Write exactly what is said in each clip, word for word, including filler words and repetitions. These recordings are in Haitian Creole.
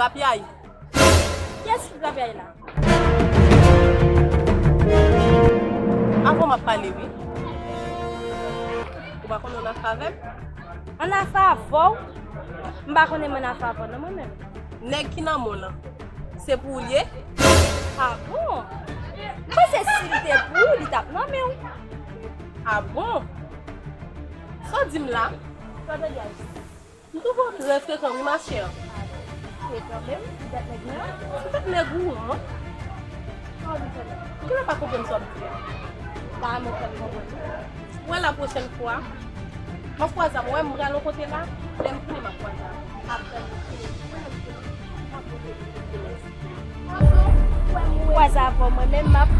Lapyay. Kiyès ki lapyay la? Avan m ap pale, wi. Ou pa konnen ann afè avè m? Ann afè avè w? M pa konnen m ann afè avè w non, mwen menm. Nèg ki nan men w lan, se pou ou l ye? A bon? M panse si l te pou ou, li t ap nan men w. A bon? Sa w di m la? Sa w te di a? M twouve w trè frekan wi, ma chère. Frekan menm? Poutèt nèg mwen an? Poutèt nèg ou an? Sa w di frekan? M genlè pa konprann sa w ap di a. Ba mwen fè m konprann. Wè la pwochèn fwa, m ap kwaze avè w. Wè m pral yon kote la, lè m tounen m ap kwaze avè w. Apre m tounen, mwen menm tou, m ap pote l. Kwaze avè w, mwen menm m ap.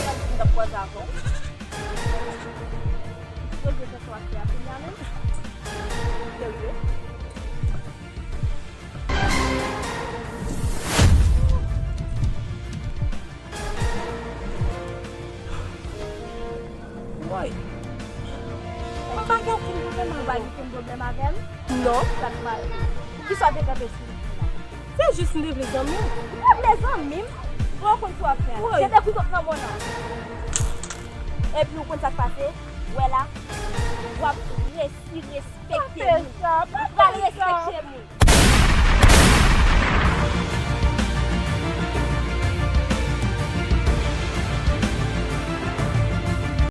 Sa di m t ap kwaze avè w. Poze kesyon sa w ap fè a kounye a menm. Serye? Woy. Mwen pa gen okenn pwoblèm avè w. Ou pa gen okenn pwoblèm avè m? Non. Sa k pase? Poukisa w te kanpe sou li la? Se jis m te vle zanmi w. Ou te vle zanmi m? Bon, ou konn sa w ap fè a. Woy. Jete kouto nan men w lan. Epi ou konn sa k pase? Wè la, w ap resi respekte moun. Ou pral respekte moun.